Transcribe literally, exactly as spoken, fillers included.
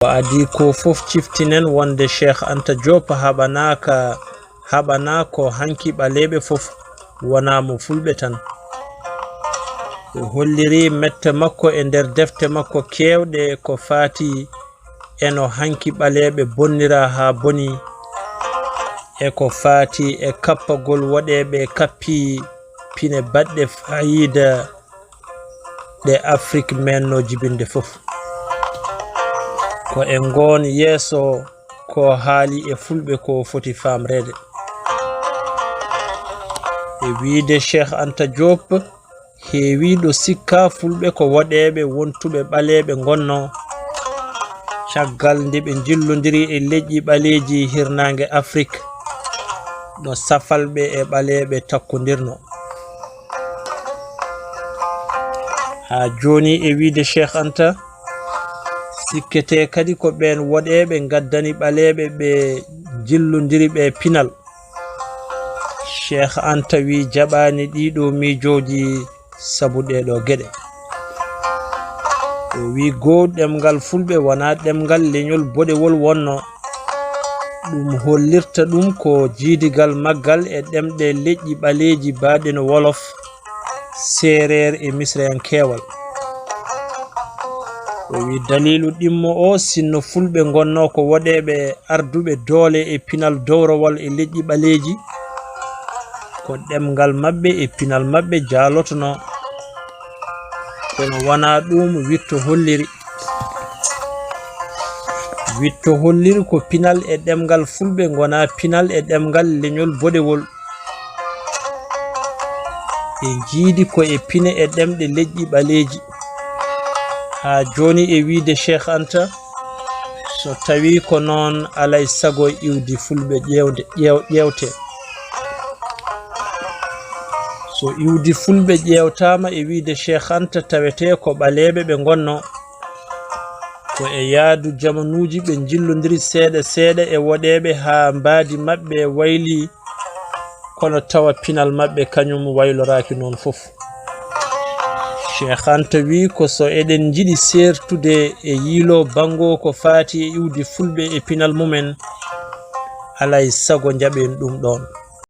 Ko adii koo fof, ciftinen wonde Cheikh Anta Diop haɓanaaka, haɓanaa ko hanki ɓaleeɓe fof, wonaa mo fulɓe tan. O holliri mette makko e nder defte makko keewɗe ko faati e no hanki ɓaleeɓe bonniraa haa boni, e ko faati e kappagol woɗeeɓe kappi pine baɗɗe faayiida ɗe Afrik meenno jibinde fof. Ko e ngoon yeeso ko haali e fulɓe ko foti faamreede. E wiyde Cheikh Anta Diop, heewii ɗo sikkaa fulɓe ko woɗeeɓe wontuɓe ɓaleeɓe ngonnoo, caggal nde ɓe njillondiri e leƴƴi ɓaleeji hirnaange Afrik, ɗo safalɓe e ɓaleeɓe takkondirnoo. Haa jooni, e wiyde Cheikh Anta, sikketee kadi ko ɓeen woɗeeɓe ngaddani ɓaleeɓe ɓe njillondiri ɓe pinal. Cheikh Anta wi jaɓaani ɗiɗo miijooji sabu ɗeeɗo geɗe. O wi goo, ɗemngal fulɓe wonaa ɗemngal leñol boɗewol wonnoo. Ɗum hollirta ɗum ko jiidigal maggal e ɗemɗe leƴƴi ɓaleeji baaɗe no Wolof, Seereer e Misreyankeewal. O wi daliilu ɗimmo o, sinno fulɓe ngonnoo ko woɗeeɓe arduɓe doole e pinal dowrowal e leƴƴi ɓaleeji, ko ɗemngal maɓɓe e pinal maɓɓe jaalotonoo, kono wonaa ɗum witto holliri. Witto holliri ko pinal e ɗemngal fulɓe ngonaa pinal e ɗemngal leñol boɗewol. Ɓe njiidi ko e pine e ɗemɗe leƴƴi ɓaleeji. Haa jooni, e wiyde Cheikh Anta, so tawii ko noon, alay sago iwdi fulɓe ƴeewde, ƴeew-, ƴeewtee. So iwdi fulɓe ƴeewtaama, e wiyde Cheikh Anta, tawetee ko ɓaleeɓe ɓe ngonnoo. Ko e yaadu jamanuuji ɓe njillondiri seeɗa seeɗa e woɗeeɓe haa mbaadi maɓɓe waylii, kono tawa pinal maɓɓe kañum wayloraaki noon fof. Cheikh Anta wi ko so eɗen njiɗi seertude e yiiloo banngo ko faati e iwdi fulɓe e pinal mumen, alay sago njaɓen ɗum ɗoon.